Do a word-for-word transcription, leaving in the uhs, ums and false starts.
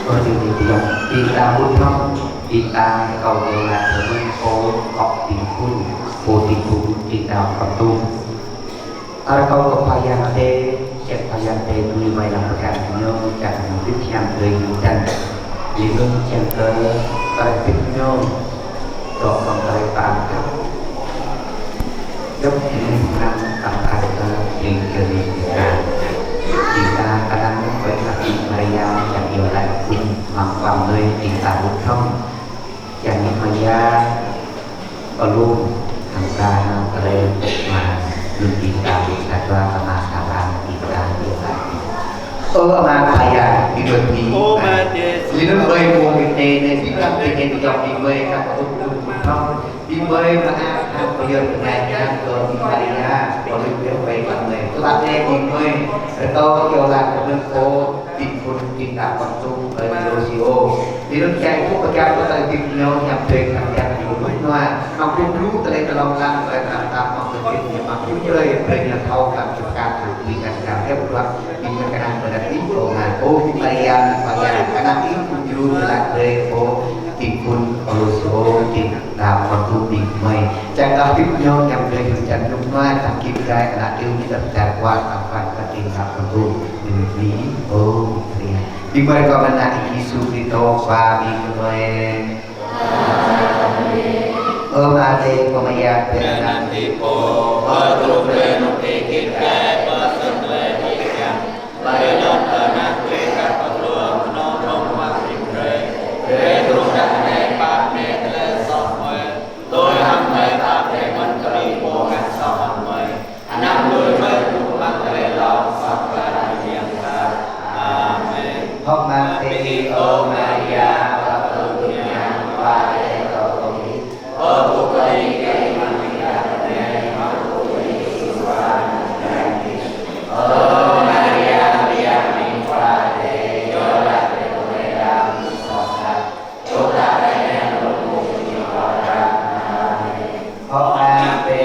Ơ, ƀing ta ƀuh thâo, ƀing ta rơkâo iâu laĭ kơ mơ̆ng pô kŏk Ding Phun, pô Ding Phun, ƀing ta pơtŭ. Rơkâo kơ Khua Yang Adai, čang Khua Yang Adai tui mơi lăm pơkŏn ñu, čang ñu hơbĭt hiam brơi ñu čang. Lĕ mơ̆ng čang kơ tơlơi hơbĭt ñu, dŏ mơ̆ng tơlơi pơang khăp. Dŏ mơ̆ng pơang khăp kơ ƀing kơ ƀing ta. Ƀing ta kơnang mơ̆ng Bơngăt Maria čang iâu laĭ kơ mơ̆ng pơang mơi ƀing ta ƀuh thâo. Čang Maria pơlông hăng ta hăng tơlơi mă lun ƀing ta ƀing ta dua kơ mă ta pơang ƀing ta iâu laĭ. Ơ Ama Khua Yang, ƀing gơmơi ƀing Ơ ta. Ama Adai. Lĕ mơ̆ng ƀơi mông ƀing ta anai, ƀing gơmơi ƀing ta dŏ ƀing gơmơi kơ pơtŭ ƀing gơmơi ƀuh thâo. Ƀing gơmơi mơak hăng pơyơr bơnai hiam kơ ƀing Maria, pơlui ƀing gơmơi pơang mơi. Tơlơi anai ƀing gơmơi rơkâo iâu laĭ kơ mơ̆ng pô Ding Phun, ƀing ta pơtŭ ƀơi Ambrôsio. Lĕ mơ̆ng čang pơpŭ pơkă pơtơlơi hơbĭt ñu hiam brơi kơ ƀing ta ƀing gơmơi. Mơ̆ng pơtŭ tơlơi tơlơi lăng ƀơi ta ta mơ̆ng tơlơi hơbĭt ñu mă pơtŭ brơi, brơi ñu thâo kơ čơkă kơ ƀing ta kơ hiăp ruă, ƀing ta kơnang ƀơi anăp Ih, Ơ Ama, Ơ Maria, Maria, kơnang Ih pơjru ñu laĭ brơi pô Ding Phun, Ambrôsio, ƀing ta pơtŭ ƀing gơmơi. Čang kơ hơbĭt ñu hiam brơi hơjăn rơnŭk rơnua, čang kĭ gai ană triu ñu dăp čar kuat, čang pran kơ ƀing ta pơtŭ ƀing gơmơi. Ơ Maria. Ƀing gơmơi rơkâo mơ̆ng ană Ih Yêsu Kristô Khua ƀing gơmơi. Ơ Ama Adai, pơmơyang ƀing ană Ih pô, pơtrŭn brơi anŏ Ih, kĭ gai pơsĭt tơlơi Ih kiăng, ƀơi lŏn tơnah brơi kơ pơglông, anŏ hrŏm mơak ƀing drơi. Brơi truh đah anai pă anai tơlơi soh gơmơi, tui hăng gơmơi pap brơi mơ̆n kơ ƀing pô ngă soh hăng gơmơi. Anăm lui gơmơi truh amăng tơlơi hlâo, samơ̆ pơklaih gơmơi mơ̆ng yang jhat. Amen. Hơ̆k mơak kơ Ih, ơ Maria, pơtŭ tui yang, Khua Yang kâo tui Ih. Ơ, pơtŭ kơ Ih amăng tơlơi anai, hăng pơtŭ kơ Ih amăng tơlơi anai. Ơ Maria, Mơyang Khua Adai, iâu laĭ brơi kơ gơmơi ƀing soh sat. Hơ̆k mơak kơ